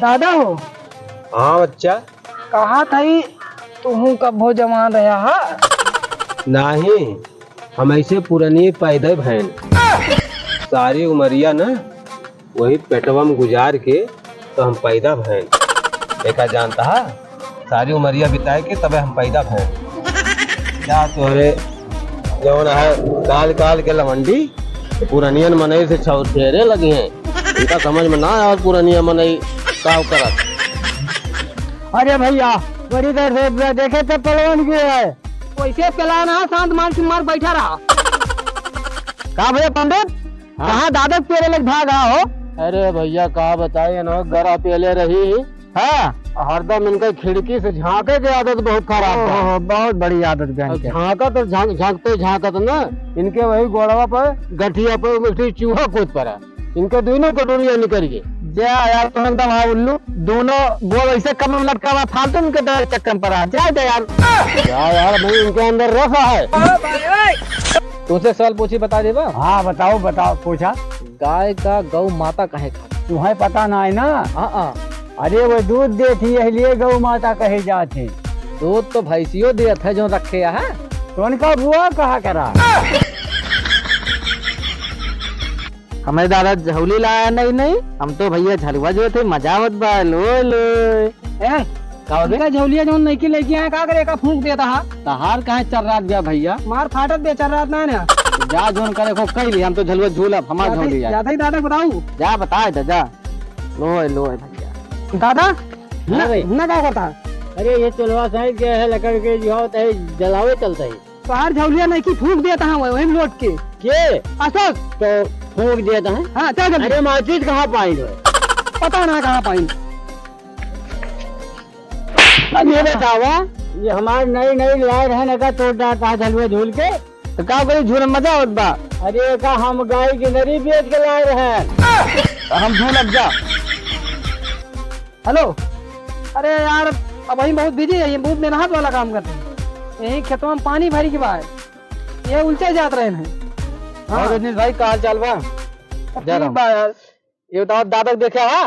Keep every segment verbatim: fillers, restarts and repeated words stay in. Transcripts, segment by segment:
दादा हो। हाँ बच्चा। कहा था ही, तुहूँ कब्बो जवान रहा हा? नाही, हम ऐसे पुरनिये पैदा भैन। सारी उमरिया न वही पेटवा में गुजार के तो हम पैदा भैन। एका जानता हा, सारी उमरिया बिताए के तबे हम पैदा भैन। क्या तोहरे जौन है काल काल के लवंडी पुरनियन मनई से छौछेरे लगी हैं। इनका समझ में ना आवे पुरनिया मनई का करत। अरे भैया, बड़ी देर से देखे थे पलवन के है। वैसे पलान है, शांत मान से मार बैठा रहा। का भैया पंडित, हाँ। कहाँ दादा के पेले लग भागा हो? अरे भैया, का बताई, इन्हों गरा पेले रही। हाँ। हरदम इनका खिड़की से झांके के आदत बहुत खराब बा। ओहो, बहुत बड़ी आदत बा अब इनके। झांकत और झांक-, झांकते झांकत ना, इनके वही गोड़वा पर, गठिया पर एक ठे चूहा कूद पड़ा। इनके दोनों कटोरिया निकल गए। जा यार, तुम एकदम हाँ उल्लू, दोनों गोड़ ऐसे कमर में लटका हुआ, फालतू इनके डर चक्कर में पड़ा। जा, जा यार। जा यार, भाई, इनके अंदर रस है। तुमसे सवाल पूछी, बता देबा? हाँ, बताओ, बताओ, पूछा। गाय का गौ माता कहे खाती? तुम्हें पता ना है ना? हाँ, हाँ। अरे, वो दूध देती है, इसलिए गौ माता कहे जाते। दूध तो भैंसियों देत है, जो रखे है। तो उनका बुआ कहा करा? हमें दादा झौली लाया नहीं, नहीं, हम तो भैया झलुआ जो थे, मजा आवत बा, लो, लो। ए, का हो बे? इनका झौलिया जौन नइकी लइकी आए, का करे, एका फूंक देता हा। तहार काहे चर्रात गया भैया? मार फाटत बे, चर्रात ना ना। जा जौन करे को कई ली, हम तो झलुआ झूलब, हमार जाते, झौली जाए। जाते ही दादा बताऊ। जा बताए दे, जा। लोए, लोए भैया। दादा, हाँ न, भाई। न का करता? अरे ये चुलवा साइड के है, लकड़ के जो होता है, जलावे चलता है। तोहार झौलिया नइकी फूंक देता हूँ वही लोट के। के? अशोक। तो फूंक देता है। हाँ, चल जल्दी। अरे माचिस कहाँ पाइन हो? पता ना कहाँ पाइन। अब ये बतावा, ये हमार नई नई लाए रहे ना का तोड़ डालता है झलुआ झूल के। तो का करी, झूल में मजा आवत बा। अरे का हम गाय की नरी बेच के लाए रहे। तो हम झूल अब जा। हेलो, अरे यार, अबहीं बहुत बिजी है, ये बहुत मेहनत वाला काम करते हैं। यही खेतवा में पानी भरी के बा, ये उलटे जात रहे हैं। हाँ। और रजनीश भाई, का हाल चाल बा? ठीक बा यार। ये बताओ, दादा के देखे हा?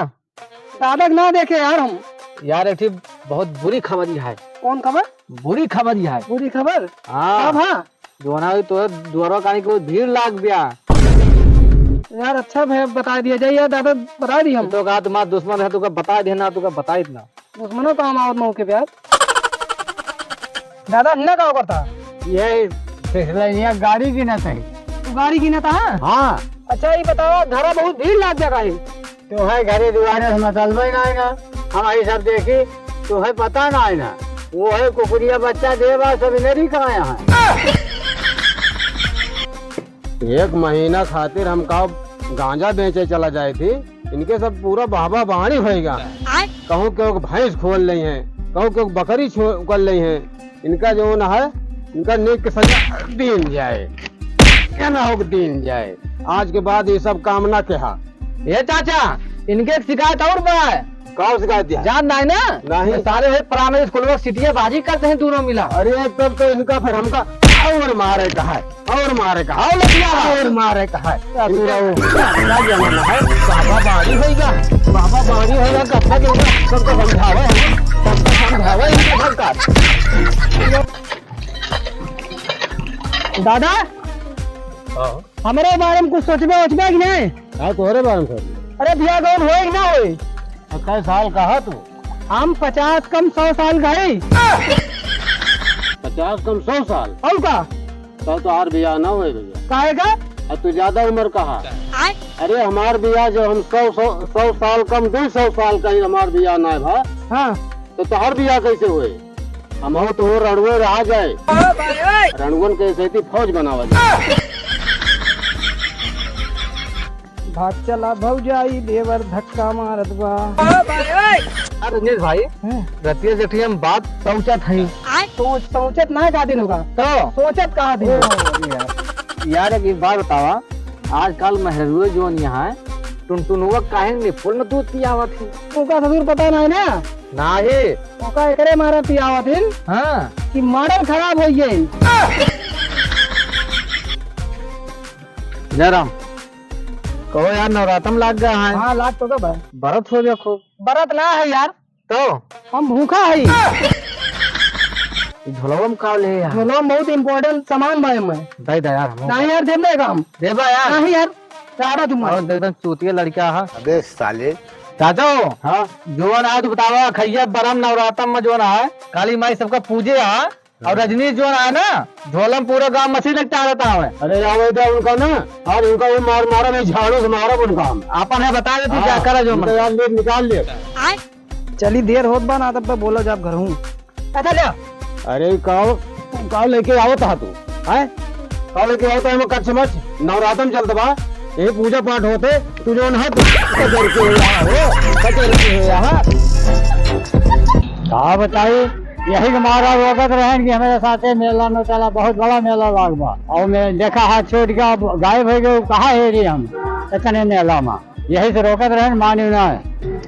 दादा के ना देखे यार हम। यार, एक ठे बहुत बुरी खबर ही है। कौन खबर? बुरी खबर ही है। बुरी खबर? हाँ। कब हा? जोना हुई तो दुआरवा कानी को भीड़ लाग गया। यार अच्छा भैया, बता दिया जाए यार, दादा बता दी हम। तो का तुम्हारा दुश्मन है, तो का बता दिया ना, तो का बता इतना। दुश्मनों काम आवत मौके पे यार। दादा, हिन्ना का करता? ये सिसलैनिया गाड़ी गिनत है। तू गाड़ी गिनत है? हाँ। अच्छा, ये बताओ, घरा बहुत भीड़ लाग जाता है। तोहरे घरे दुआरे से मतलबे ना है ना, हम यही सब देखी, तोहरे पता ना है ना। वो है कुकुरिया बच्चा देवा, सब इन्हें नहीं खाया है। एक महीना खातिर हम का गांजा बेचे चला जाए थी, इनके सब पूरा बाबा बाड़ी होएगा। आय। कहूँ केहू के भैंस खोल लेइ हैं, कहूँ केहू के बकरी छो-, कर लेइ हैं। इनका जौन है, इनका नीक के सजा दीन जाए, केना हो के दीन जाए। आज के बाद ये सब काम ना केहा। ए चाचा, इनके एक शिकायत और बा। का शिकायत है? जान नाहीं ना? नाहीं। ये सारे है पुराने स्कूल में सिटिया बाजी करते हैं दोनों मिला। अरे तब तो इनका फिर हमका और मारे का है। और मारे का। आओ लतिया बा। और मारे का है। इनका क्या जमाना है? बाबा बाड़ी होइगा। बाबा बाड़ी होइगा, कब तक इनका, सबको समझावे हम। सबको समझावे इनका सरकार। दादा, हाँ। हमरे बारे में कुछ सोचबे ओचबे कि नहीं? हाँ, तोहरे बारे में सोच। अरे बियाह गौन होए कि ना होए? कै साल कहा तू? हम पचास कम सौ साल गए। पचास कम सौ साल? और का? तब तो हमार बियाह ना होए भैया। काहे का? अब तू ज्यादा उम्र कहा। आय? अरे हमार बियाह जो हम सौ, सौ, सौ साल कम, दो सौ साल का ही हमार बियाह ना है भा। हाँ। तो तोहर बियाह कैसे होए? हम हो तो रणुए रहा जाए। रणुअन के सहित फौज बनावा जाए। भाग चला भौजाई, देवर धक्का मारत बा। अरे रजनीश भाई, हैं? रतिया जेठी हम बात सोचत हई। तो सोचत ना का दिन होगा? तो? सोचत कहाँ दिन ओ, होगा? अरे यार। यार, एक, एक बात बतावा, आजकल मेहरुए जोन यहाँ है, टुनटुनुआ काहे निपुण दूध पियावत है? ओका ससुर पता ना है ना? नाही। ओका एकरे मारे पियावत है हाँ। कि मॉडल खराब हो गए। जयराम, कहो यार, नवरातम लाग गया है। हाँ, लाग तो गया बा। बरत हो गया खूब। बरत ना है यार। तो? हम भूखा है। ई झोलवा में का ले यार? झोलवा में बहुत important सामान बा एमे। दे दे यार, हम नहीं यार, देब ना काम। देबा यार। नहीं यार, चाहता तुम। और एकदम चूतिया लड़का है। अबे साले। चाचा हो? हाँ? जोन आज बतावा, खैया बरम नवरातम में जोन है, काली माई सबका पूजे है, और रजनीश जोन है ना, झोलम पूरा गांव मछली तक टारता है। अरे, आवे दे उनका ना, और उनका वो मार मारा, मैं झाड़ू से मारब उनका हम। आपन है, बता दे तू, हाँ, क्या करा जो उनका मन। यार, ले निकाल ले। चली, देर होत बा ना, तब पे बोला जाब घर हूँ। अच्छा, ले। अरे, काव, काव लेके आवत हा तू, हैं? काव लेके आवत हा, एमे कच्छ मच, नवरातन चलत बा, ये पूजा पाठ होते, तू जोन हा, तू कचर के हो यहाँ हो, कचर के हो यहाँ। का बताई, यही के मारा रोकत रहन कि हमारे साथे मेला न चला, बहुत बड़ा मेला लाग बा। और मैं देखा हाथ छोड़ के अब गायब हो गए, कहाँ है रे हम, इतने मेला में। यही से रोकत रहन, मानियो ना।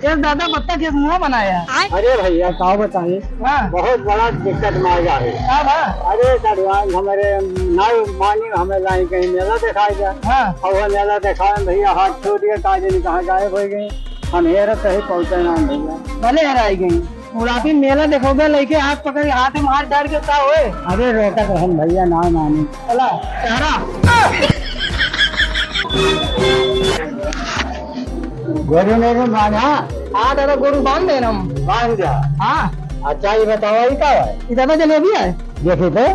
एक दादा बत्तख एक मुंह बनाया। अरे भैया, का बताई? हाँ। बहुत बड़ा दिक्कत में आ गया है। का बा? अरे सड़ुआन, हमारे ना मानी, हमें लाई कहीं मेला दिखाई जा। हाँ। और वो मेला दिखाए भैया, हाथ छोड़ दिया, का जाने कहाँ गायब हो गई। हम हेरत रही, पहुँचे ना भैया। भले हेराई गई। बुढ़ापी मेला देखोगे, लइके हाथ पकड़ के, हाथ में हाथ डाल के का होए? अरे रोकत रहन भैया, ना मानी। चला, चारा। गोरू मेरू बांधा। हाँ दादा, गोरू बांध देन हम। बांध जा। हाँ। अच्छा, ये बतावा, ये का है? ये दादा जलेबी है। देखी तो।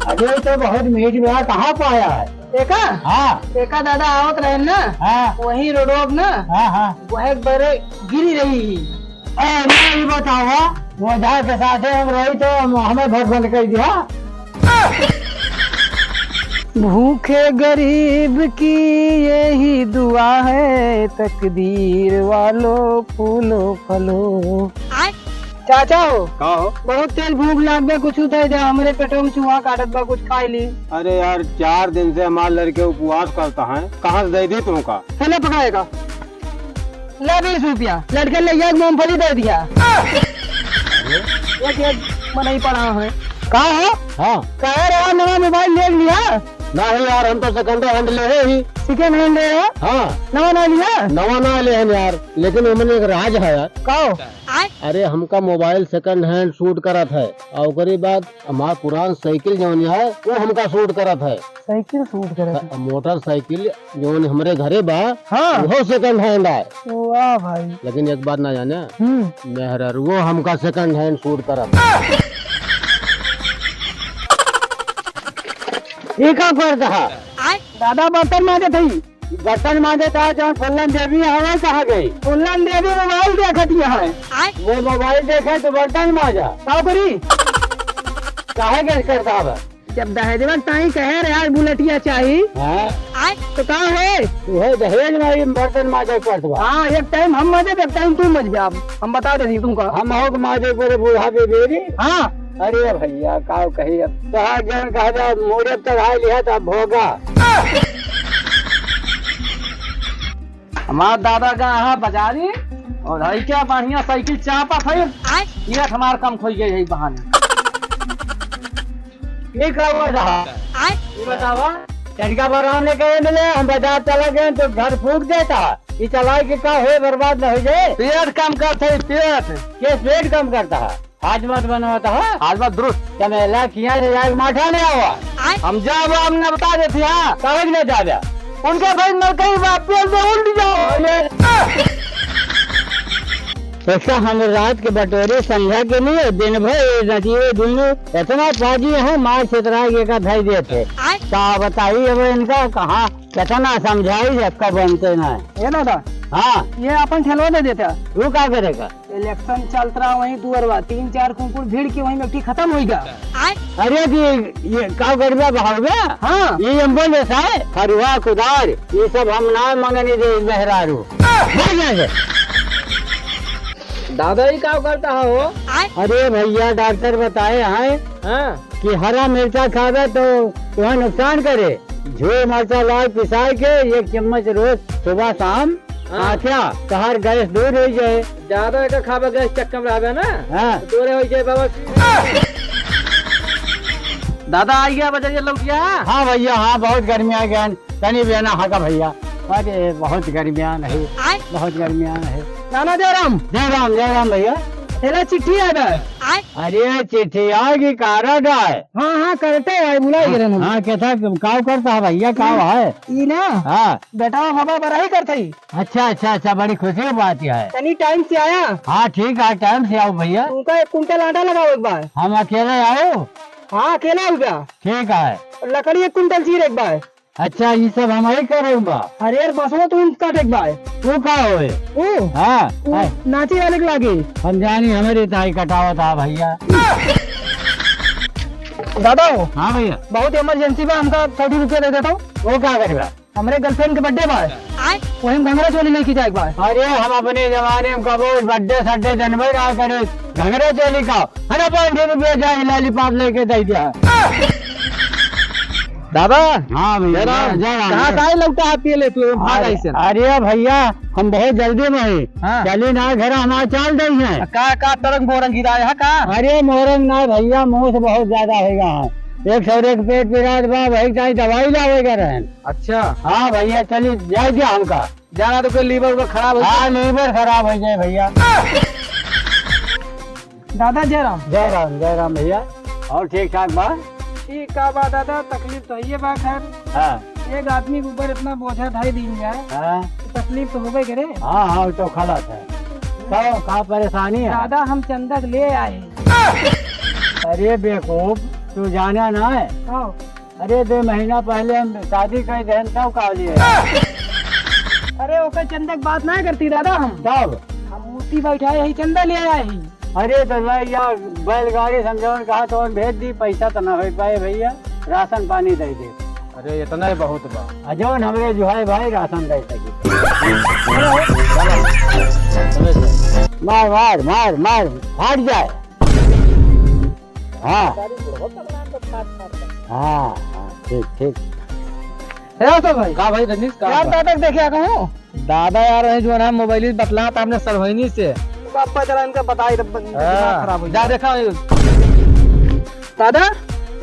अरे, ये तो बहुत मीठ बा, कहाँ पाया है? एका? हाँ। एका दादा आवत रहे ना, हाँ। वही रोडवा पे ना, हाँ, हाँ। वही बरे गिरी रही ही। ए, ना, ई बतावा, ओझा के साथे हम रही तो हम, हमें भर बंद कर दिया। भूखे गरीब की यही दुआ है, तकदीर वालों फूलो फलो। चाचा हो, का हो? बहुत तेज भूख लाग बा, कुछ दे दे, हमरे पेटवा में चूहा काटत बा, कुछ खाई ली। अरे यार, चार दिन से हमार लड़के उपवास करता है, कहाँ से दे दी तुमका? है ना पकाएगा? ले बीस रुपया, लड़के ले जाके मूंगफली दे दिया। एक, एक मनई पड़ा है। का हो? हाँ। कहे रहा नवा मोबाइल ले लिया? नहीं यार, हम तो second hand ले ही। Second hand ले हो? हाँ। नवा ना लिया? नवा ना ले हैं यार, लेकिन ओमन एक राज है यार। का हो? अरे हमका मोबाइल second hand suit करत है, और ओकरे बाद हमार पुरान साइकिल जौन है, वो हमका suit करत है। साइकिल suit करत है? स-, मोटरसाइकिल जौन हमरे घरे बा, हाँ। वो second hand है। वाह भाई। लेकिन एक बात ना जाने, हम्म। मेहररुओ हमका second hand suit करत है। ये का करत है? दादा बर्तन माजत हई। बर्तन माजत है, जौन फुल्लन देवी हवे, कहाँ गई? फुल्लन देवी मोबाइल देखत है। वो मोबाइल देखे तो बर्तन माजा। का करी? काहे के करता है? जब दहेजवा ताई कहे रहे आज बुलेटिया चाही, हाँ। तो का है? तू है दहेज में ही बर्तन माजे पड़त बा। हाँ, एक टाइम हम मजे, एक टाइम तू मजबे। अब हम बता देती तुमका। हम हो के माजे पूरे बूढ़ा बेबेरी। हाँ। अरे भैया, का कही अब? कहा जौन कहा जा, मोरे चढ़ा लिया था भोगा। हमार दादा गया है बाजारी और है क्या बढ़िया साइकिल चापत है। आय। ये हमार कम खोई गई है बहाने। ये का हुआ रहा? आय। ये बतावा, तनिका बार आराम लेके मिले, हम बाजार चला गए तो घर फूक देता। ये चलाए के का होए, बर्बाद न हो जाए। पेट काम करत है, पेट। के पेट काम करता है? हाजमत बनवाता है? हाजमत दुरुस्त। चमेला किया ले जाए, माठा ले आवा। आय। हम जाब, हम न बता देती, हाँ। काहे के न जाबे? उनके भाई नलकई बा, पेल दे, उल्ट जाओ। ऐसा हम रात के बटोरे संझा के नहीं, दिन भर ये नचिए दुनो, इतना पाजी है, मार छितरा के का धई देते। आय। का बताई अब इनका, कहाँ, कितना समझाई, सबका बनते ना है। ये दादा। हाँ। ये अपन ठेलवा दे देता। वो का करेगा? इलेक्शन चलत रहा, वहीं दुअरवा तीन चार कुकुर भिड़ के वहीं में खत्म हो गया। अरे कि ये का गड़बा भाव में? हाँ। ये एम्बुलेंस है, फरुआ, कुदार, ये सब हम ना मंगने दे मेहरारू। भाग यहाँ से। दादा, ये का करता है हो? अरे भैया, डॉक्टर बताए हैं हाँ। कि हरा मिर्चा खावे तो वह नुकसान करे। झो मरचा लाल पिसाए के एक चम्मच रोज सुबह शाम हाँ। खा क्या, तहार गैस दूर हो जाए। ज्यादा एका खाबे गैस चक्कर में रहबे ना, हाँ। तो तोरे हो जाए बाबा। दादा आ गया बजरिया लौटिया। हाँ भैया, हाँ, बहुत गर्मी आ गया। तनी बेना हाँ का भैया। अरे, बहुत गर्मियान है, आय। बहुत गर्मियान है। नाना जय राम। जय राम, जय राम भैया। तेरा चिट्ठी आय बा। अरे, चिट्ठी आय कि कारड आय? हाँ, हाँ, करटे आय, भुलाइ गए हम। हाँ, कैसा, काव करता है भैया, काव है? ई ना? हाँ। बेटा, हवा बड़ा ही करता ही। अच्छा, अच्छा, अच्छा, बड़ी खुशी की बात है। तनी टाइम से आया। हाँ, ठीक है, टाइम से आओ भैया। तुमका एक कुंटल आटा लगाओ एक बार। हम अकेले आओ? हाँ, अकेले आओ क्या? ठीक है। लकड़ी एक कुंटल चीर एक बार। अच्छा, ये सब हम ही करे बा। अरे यार, बसवा तू काटे के बा। वो का होए? वो? हाँ, वो हाँ। नाचे वाले के लागे। हम जानी, हमारे ताई कटावत हा भैया। दादा हो। हाँ भैया। बहुत इमरजेंसी बा, हमका थर्टी रुपया दे देता हूँ। वो का करबा? हमरे गर्लफ्रेंड के बर्थडे बा। आय। वही में घंघरा चोली लेके जाए के बा। अरे, हम अपने जमाने में कबो बर्थडे सड्डे जनबे ना करे। घंघरा चोली का? है ना, पाँच सौ रुपया जाए, लॉलीपॉप लेके दे दिया। दादा। हाँ भैया, जय राम। जय राम, कहाँ जय से आई लौटा हाथ पिए ले तू, भाग अरे, ऐसे। अरे भैया, हम बहुत जल्दी में है। हाँ। चली ना घर, हमारे चाल दे हैं। का, का तरंग बोरंग गिराए है का? अरे मोरंग ना भैया, मोस बहुत ज्यादा होइगा है। एक सौ एक पेट पिरात बा, वही ताई दवाई लावेगा रहन। अच्छा। हाँ भैया, चली जाए दिया हमका। जाना तो कोई लीवर उवर खराब हो हाँ, जाए। लीवर खराब हो जाए भैया। दादा जय राम। जय राम, जय राम भैया। और ठीक ठाक बा? ठीक का बा दादा, तकलीफ तो ये बा खैर। हाँ। एक आदमी के ऊपर इतना बोझा ढाई दिन जाए, हाँ। तो तकलीफ तो होबे करे। हाँ, हाँ, वो तो खलत है। तो का परेशानी है? दादा हम चंदा के ले आए। अरे बेवकूफ, तू जाना ना है। हाँ। अरे, दो महीना पहले हम शादी कर देहन, तब का लिए? अरे, ओकर चंदा के बात ना करती दादा हम। तब? हम मूर्ति बैठाए ही, चंदा ले आए ही। अरे, तो ले या बैलगाड़ी समझौन कहा तो हम भेज दी, पैसा तो ना हो पाए भैया, राशन पानी दे दे। अरे, इतना ही बहुत बा। आ जौन हमरे जो है भाई, राशन दे सकी। मार, मार, मार, मार, फाट जाए। हाँ। हाँ, हाँ, ठीक, ठीक। हे तो भाई। का भाई रजनीश, का यार, बा? दादा के देखे आ कहूँ। दादा यार, वही जो है ना, मोबाइल बतला था आपने सरवैनी से। पापा जरा इनका बताई, तब बन-, हाँ, दिमाग खराब हो जा जाए। देखा। दादा,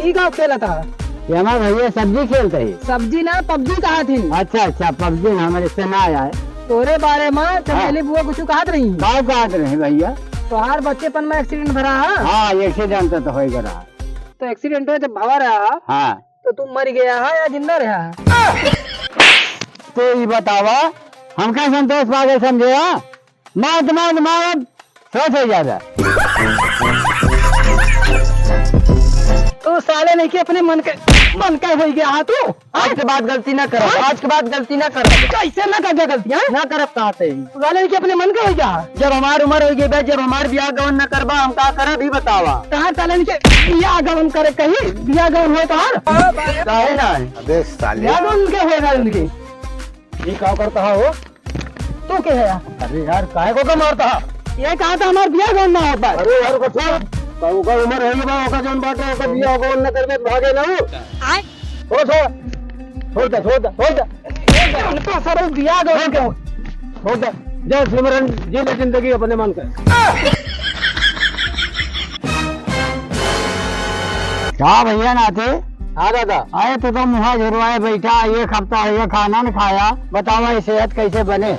ई का खेला था? ये हमार भैया सब्जी खेलते ही। सब्जी ना, पबजी कहा थी। अच्छा, अच्छा, पबजी ना, हमारे से ना आया है। तोरे बारे में चमेली हाँ। बुआ कुछ कहत रही। का कहत रही भैया? तोहार बच्चेपन में एक्सीडेंट भरा है? हाँ, एक्सीडेंट तो, तो होई गया रहा। तो एक्सीडेंट हो जब भवा रहा, हाँ। तो तू मर गया है या जिंदा रहा? तो ये बतावा, हमका संतोष पागल समझे हा? मार, मार, मार, सोच हो जाएगा। तू साले नहीं कि अपने मन के, मन का हो गया हा तू? आज के बाद गलती ना करब, आज के बाद गलती ना करब। कैसे ना करबे गलती, हैं? ना करब कहाँ से? तू साले के अपने मन के हो गया। जब हमार उम्र हो गई बे, जब हमार बियाह गवन ना करबा, हम का करब, ई बतावा। कहाँ साले के बियाह गवन करे कहीं? बियाह गवन होए तोहार? काहे ना है? अबे साले। बियाह गवन के होए ना उनके? ये का करता है हो? तू के है? अरे यार, काहे को का मारता है? ये कहा था हमार बियाह गवन ना होत बा। अरे यार, ओकर छोड़। का ओकर उम्र है बा, ओकर जौन बाटे, ओकर बियाह गवन ना करबे, भागे ना हो। आय। छोड़, छोड़। छोड़ दे, छोड़ दे, छोड़ दे। छोड़ दे, उनका सारा बियाह गवन के। छोड़ दे। जय सिमरन, जी ले जिंदगी अपने मन के। का भैया नाते? हाँ दादा। अरे तू तो मुँह झुरवाए बैठा, एक हफ्ता हो गया खाना न खाया, बतावा ये सेहत कैसे बने?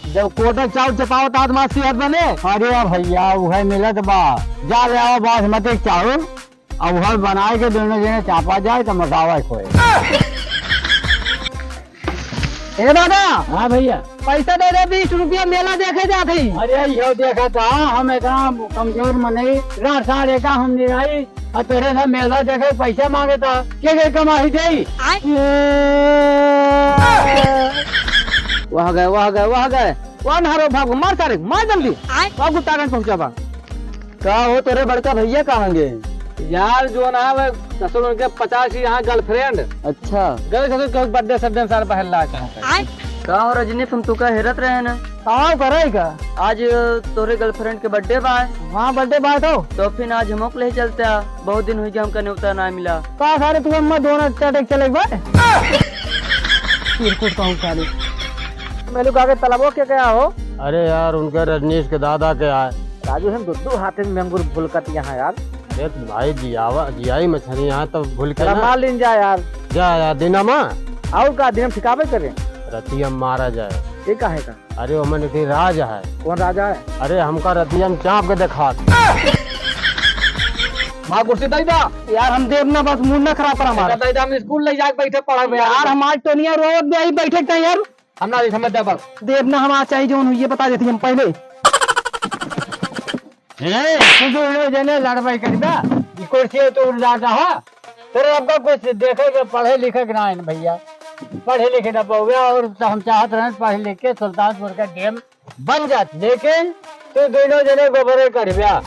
जब कोटा चाउर चपावत आदमी सेहत बने? अरे भैया उहे मिलत बा, जा ले आवा बासमती चाउर, अब उहे बनाए के दोनों जने चापा जाए तो मसावा खोए। ए दादा। हाँ भैया। पैसा दे दे, बीस रुपया मेला देखे जात हई। अरे यो देखा था, हम इतना कमजोर मनई, रात साढ़े का हम निराई, और तेरे से मेला देखे पैसा मांगे था, के के कमाई दे? आय। वह गए, वह गए, वह गए, वह नहरो भागो, मार सारे, मार जल्दी। आय। वह गुत्तागंज पहुंचा बा। का हो, तोरे बड़का भैया कहाँ गए? यार, जो ना, वह ससुर उनके पचास ही यहाँ गर्लफ्रेंड। अच्छा। गए ससुर के बर्थडे सड्डे में सारे बहन ला के। आय। का हो रजनी, हम तुका हेरत रहे ना। का हो, करे का? आज तोरे गर्लफ्रेंड के बर्थडे बा। हाँ, बर्थडे बा तो। तो फिर आज हमको ले चलता, बहुत दिन हुई गया हमका न्योता ना मिला। का सारे तू अम्मा दोनों चटे चले बा? चिरकुट कहूँ सारे। मेलू का के तलबो के क्या हो? अरे यार, उनके रजनीश के दादा के आए। राजू, हम दो, दो हाथ में अंगूर भुलकत यहाँ यार। अरे भाई, जियावा, जियाई मछली यहाँ तो भूल के तेरा ना। माल लीन जा यार। जा यार, दिनमा। और का दिन ठिकावे करे? रतिया में मारा जाए। ये का है का? अरे, ओमन एक ठे राज है। कौन राजा है? अरे, हमका रतिया में चाप के देखा। माँ कुर्सी दे दा। यार, हम देब ना, बस मूड ना खराब कर हमारा। दे दा, हम स्कूल ले जाके बैठे पढ़ब यार। यार, हम आज तो नहीं यार, रोवत भी आई बैठे के यार। हम ना, हम दे बस। देब ना, हम आज चाहे जौन हुई, ये बता देती हम पहले। ए, तू दोनों जने लड़वाई करिबा। ई कुर्सी तो उड़ जाता है। तेरे आपका कुछ देखे के, पढ़े लिखे के ना है भैया, पढ़े लिखे ना पौवे। और तो हम चाहत रहे पढ़ लिख के सुल्तानपुर का डीएम बन जात, लेकिन तू दोनों जने गोबरे करिबा।